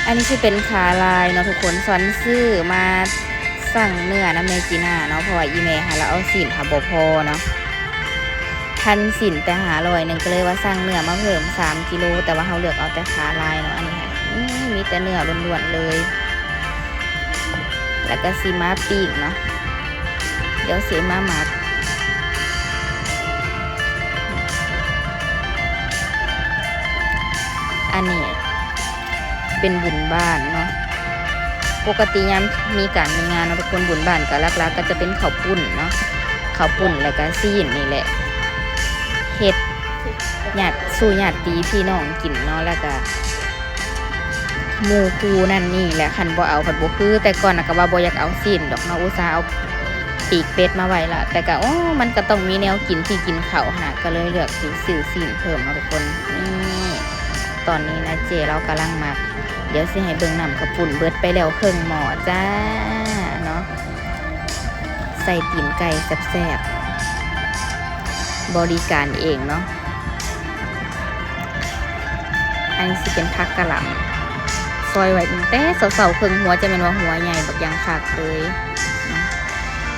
ອັນນີ້ຊິເປັນຂາລາຍເນາະທຸກຄົນ, ຊອນຊື້ມາສັ່ງເນື້ອນຳແມ່ຈີນາເນາະ ເພາະວ່າອີ່ແມ່ຫັ້ນລາວເອົາຊີ້ນຫາບໍ່ພໍເນາະ, ທັນຊີ້ນແຕ່ຫ້າຮ້ອຍໜຶ່ງ ກໍເລີຍວ່າສັ່ງເນື້ອມາເພີ່ມສາມກິໂລ, ແຕ່ວ່າເຮົາເລືອກເອົາແຕ່ຂາລາຍເນາະ. ອັນນີ້ຫັ້ນ ອືມ ມີແຕ່ເນື້ອລ້ວນໆເລີຍ. ແລ້ວກໍຊິມາປີ້ງເນາະ, ດຽວຊິມາໝັກ. ອັນນີ້ເປັນບຸນບ້ານເນາະ, ປົກກະຕິຍາມມີການມີງານເນາະທຸກຄົນ, ບຸນບ້ານກໍຫຼັກໆກໍຈະເປັນເຂົ້າປຸ້ນເນາະ, ເຂົ້າປຸ້ນແລ້ວກໍຊີ້ນນີ້ແຫຼະ ເຮັດຍາດ ສູ່ຍາດຕິພີ່ນ້ອງກິນເນາະ, ແລ້ວກໍ ໝູ່ຄູ່ນັ້ນນີ້ແຫຼະ, ຄັນບໍ່ເອົາພັດບໍ່ຄື. ແຕ່ກ່ອນນະກໍວ່າບໍ່ຢາກເອົາຊີ້ນດອກເນາະ, ອຸດສ່າເອົາປີກເປັດມາໄວ້ລະ, ແຕ່ກໍ ໂອ້ ມັນກໍຕ້ອງມີແນວກິນທີ່ກິນເຂົ້າຫັ້ນນະ, ກໍເລີຍເລືອກຊິຊື້ຊີ້ນເພີ່ມເນາະທຸກຄົນ. ນີ້ ຕອນນີ້ນະເຈ້ລາວກຳລັງໝັກ, ດຽວຊິໃຫ້ເບິ່ງນ້ຳເຂົ້າປຸ້ນ. ເບິດໄປແລ້ວເຄິ່ງໝໍ້ຈ້າເນາະ, ໃສ່ຕີນໄກ່ແຊບໆ ບໍລິການເອງເນາະ. ອັນນີ້ຊິເປັນຜັກກະຫຼ່ຳ ຊອຍໄວ້ຕັ້ງແຕ່ເຊົ້າໆ ເຄິ່ງຫົວ ຈະແມ່ນວ່າຫົວໃຫຍ່ບັກຢ່າງຄັກເລີຍ.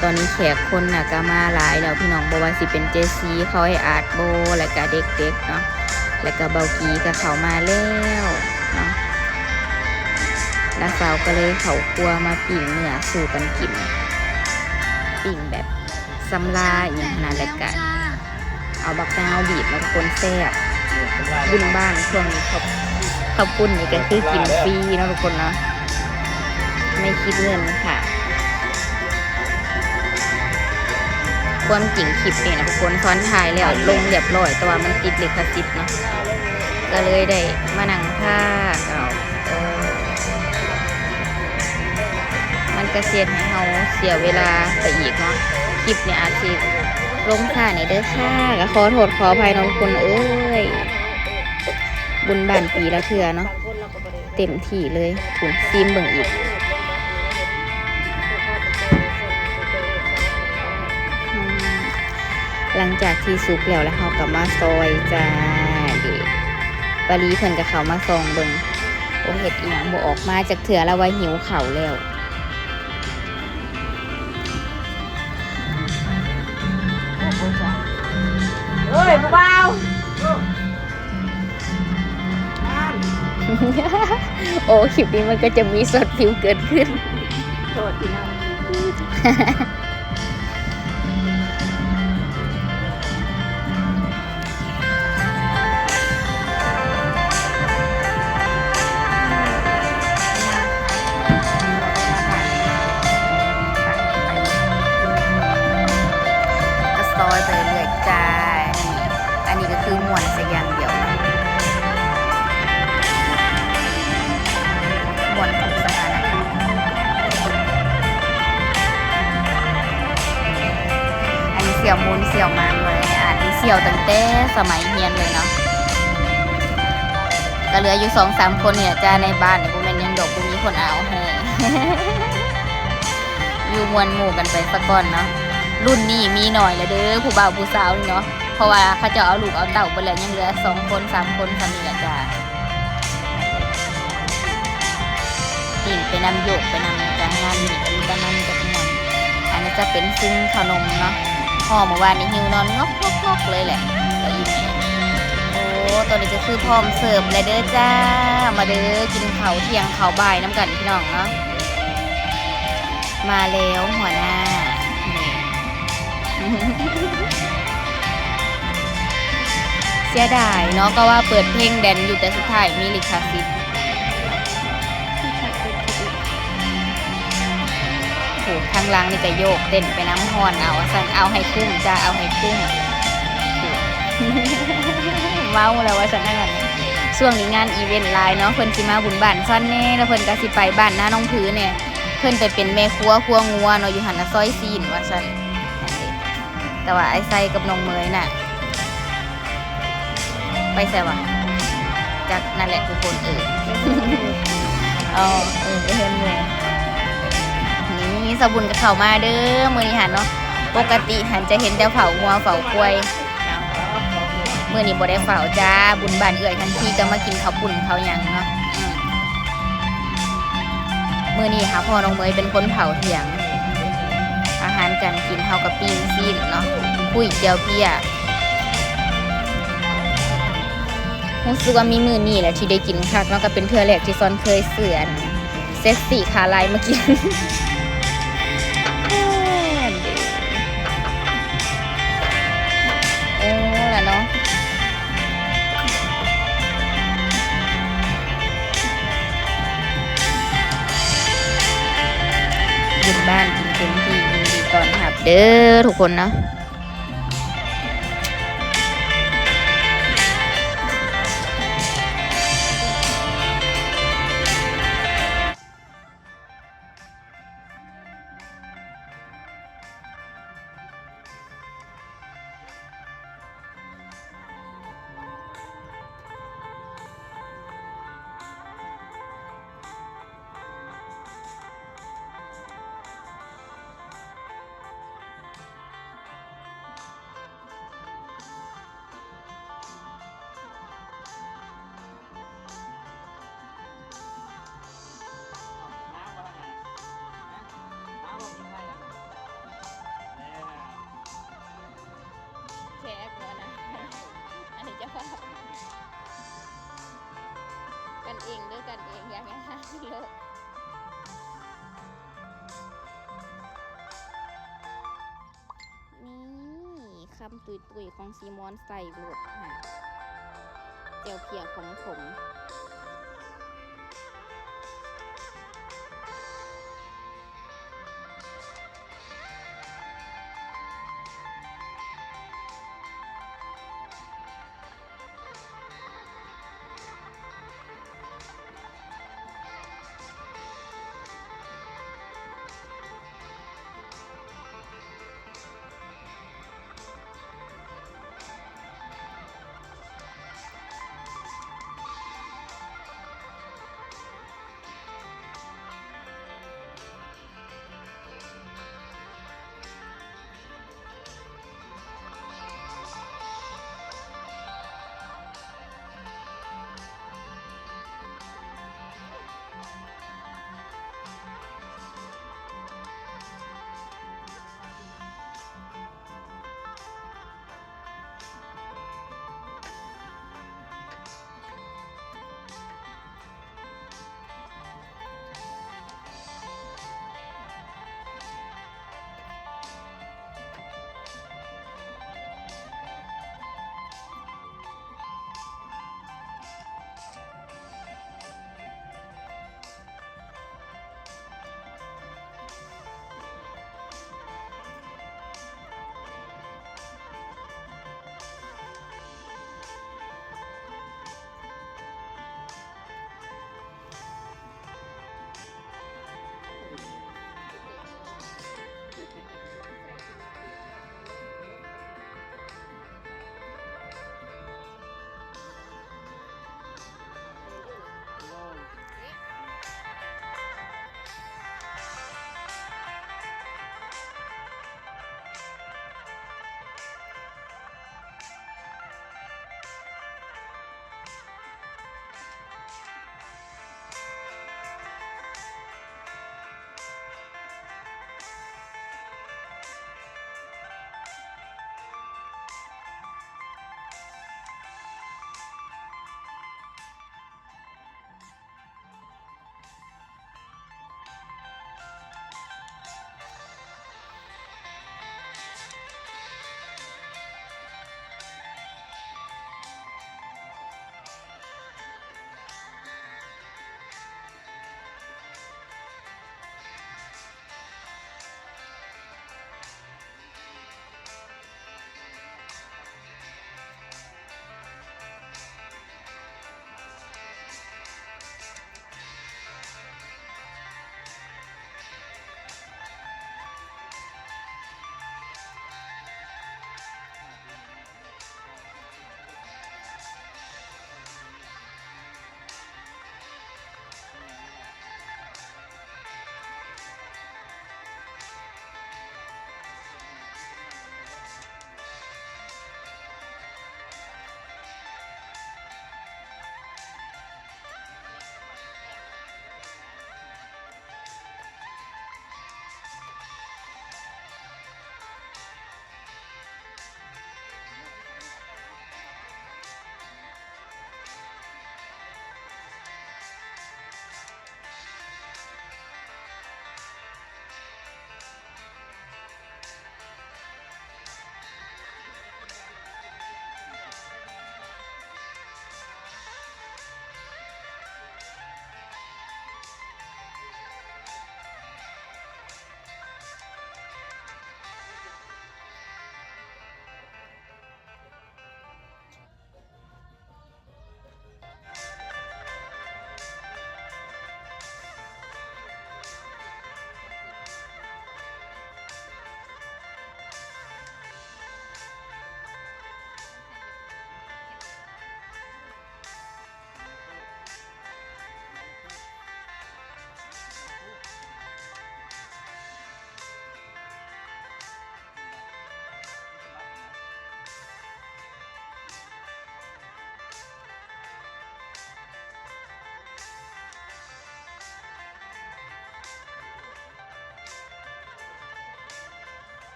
ຕອນນີ້ແຂກຄົນນະກະມາຫຼາຍແລ້ວພີ່ນ້ອງ, ບໍ່ວ່າຊິເປັນເຈຊີ ຄອຍອາດໂບ ແລ້ວກະເດັກໆເນາະ, ແລ້ວກະເບົາກີກະເຂົ້າມາແລ້ວເນາະ. ນ້າສາວກະເລີຍເຂົ້າຄົວມາປີ້ງເນື້ອສູ່ກັນກິນ, ປີ້ງແບບ ສຳລາອີ່ຫຍັງຫັ້ນນະ, ແລ້ວກະເອົາບັກນາວບີບເນາະທຸກຄົນ, ແຊບ. ບຸນບ້ານຊ່ວງນີ້ເຂົ້າ ເຂົ້າປຸ້ນນີ້ກະຄືກິນຟຣີເນາະທຸກຄົນເນາະ, ໄມ່ຄິດເງິນຄ່ະ. ຄວາມຈິງຄລິບນີ້ນະທຸກຄົນ ຊອນຖ່າຍແລ້ວລົງຮຽບຮ້ອຍ, ແຕ່ວ່າມັນຕິດລິຂະສິດເນາະ, ກະເລີຍໄດ້ມານັ່ງພາກເອົາ. ມັນກະຊິເຮັດໃຫ້ເຮົາເສຍເວລາໄປອີກເນາະ, ຄລິບນີ້ອາດຊິລົງຊ້າແດ່ເດີຄ່ະ, ກະຂໍໂທດຂໍອະໄພເນາະທຸກຄົນເອີຍ. ບຸນບ້ານປີລະເທື່ອເນາະ, ເຕັມທີ່ເລີຍ. ພຸ້ນ ຊີມເບິ່ງອີກ. ອືມ ຫຼັງຈາກທີ່ສຸກແລ້ວ ແລ້ວເຮົາກໍມາຊອຍຈ້າ. ເດ ປາລີເພິ່ນກໍເຂົ້າມາສ່ອງເບິ່ງ. ໂອ້ ເຮັດອີ່ຫຍັງບໍ່ອອກມາຈັກເທື່ອ ລາວວ່າຫິວເຂົ້າແລ້ວ. ເອີຍ ຜູ້ບ່າວ. ໂອ້ ຄລິບນີ້ມັນກໍຈະມີຊັອດຟິວເກີດຂຶ້ນ. ໂທດພີ່ນ້ອງ. ກໍຊອຍໄປເລື້ອຍໆຈ້າ. ອັນນີ້ກໍຄືມ່ວນຊະຢ່າງດຽວ, ມ່ວນທຸກສະຖານະການ. ອັນນີ້ສ່ຽວມູນສ່ຽວມັນເລີຍ, ອັນນີ້ສ່ຽວຕັ້ງແຕ່ສະໄໝຮຽນເລີຍເນາະ. ກໍເຫຼືອຢູ່ສອງສາມຄົນນີ້ແຫຼະຈ້າ ໃນບ້ານນີ້, ບໍ່ແມ່ນຫຍັງດອກ ບໍ່ມີຄົນເອົາແຮ. ຢູ່ມ່ວນໝູ່ກັນໄປສາກ່ອນເນາະ. ລຸ້ນນີ້ມີໜ້ອຍແລ້ວເດີ ຜູ້ບ່າວຜູ້ສາວນີ້ເນາະ, ເພາະວ່າເຂົາເຈົ້າເອົາລູກເອົາເຕົ້າເບິດແລ້ວ, ຍັງເຫຼືອສອງຄົນສາມຄົນສ່ຳນີ້ແຫຼະຈ້າ. ປີ້ງໄປນຳ ໂຍກໄປນຳ ຈາກງານນີ້ກໍມີແຕ່ມັນກັບມ່ວນ. ອັນນີ້ຈະເປັນຊຶມເຂົ້າໜົມເນາະ, ຫໍ່ມື້ວານນີ້ຫິວນອນງອກໆໆເລີຍແຫຼະ ກໍອີ່ແມ່. ໂອ້ ຕອນນີ້ກໍຄືພ້ອມເສີບແລ້ວເດີຈ້າ, ມາເດີ ກິນເຂົ້າທ່ຽງເຂົ້າບ່າຍນຳກັນພີ່ນ້ອງເນາະ. ມາແລ້ວຫົວໜ້າ. ເສຍດາຍເນາະ, ກໍວ່າເປີດເພງແດນຢູ່ ແຕ່ສຸດທ້າຍມີລິຂະສິດ. ໂອ້ ທາງຫຼັງນີ້ກໍໂຍກເຕັ້ນໄປນຳ ຮ້ອນເອົາວ່າຊັ້ນ, ເອົາໃຫ້ຄຸ້ມຈ້າ ເອົາໃຫ້ຄຸ້ມ. ເມົາແລ້ວວ່າຊັ້ນ. ທາງນັ້ນ ຊ່ວງນີ້ງານອີເວັນຫຼາຍເນາະ, ເພິ່ນຊິມາບຸນບ້ານຊັ້ນແດ່ ແລ້ວເພິ່ນກໍຊິໄປບ້ານນາໜອງຜືແດ່. ເພິ່ນໄປເປັນແມ່ຄົວຄົວງົວເນາະ, ຢູ່ຫັ້ນນະຊອຍຊີ້ນວ່າຊັ້ນ. ແຕ່ວ່າອ້າຍໄຊກັບນ້ອງເມຍນະ ໄປໃສວະ? ຈັກ ນັ້ນແຫຼະທຸກຄົນ. ເອີ ອໍ ເອີ ໄປເຮືອນແມ່. ນີ້ ສາວບຸນກໍເຂົ້າມາເດີ ມື້ນີ້ຫັ້ນເນາະ. ປົກກະຕິຫັ້ນຈະເຫັນແຕ່ເຝົ້າງົວເຝົ້າຄວາຍ, ມື້ນີ້ບໍ່ໄດ້ເຝົ້າຈ້າ. ບຸນບ້ານເອື້ອຍທັງທີກໍມາກິນເຂົ້າປຸ້ນເຂົ້າຫຍັງເນາະ. ອືມ ມື້ນີ້ຫາພໍ່ນ້ອງເມຍເປັນຄົນເຜົາຖຽງ. ອາຫານການກິນເຮົາກໍປີ້ງຊີ້ນເນາະ, ກຸ້ຍແຈ່ວເພຍ. ຮູ້ສຶກວ່າມີມື້ນີ້ແຫຼະທີ່ໄດ້ກິນຄັກເນາະ, ກໍເປັນເທື່ອແລກທີ່ຊອນເຄີຍຊື້ອັນ ເຊັກຊີຂາລາຍມາກິນ. ໂອ້ ລະເນາະ ບຸນບ້ານກິນເຕັມທີ່ ຍິນດີຕ້ອນຮັບເດີທຸກຄົນເນາະ. ແຂກບໍ່ນະ ອັນນີ້ເຈົ້າພາບ ກັນເອງເດີ ກັນເອງ ຢາກຫຍັງຫາຊື້ໂລດ. ນີ້ ຄຳຕຸ້ຍໆຂອງຊີມອນໃສ່ໂລດຫັ້ນ ແຈ່ວເພຍຂມໆ.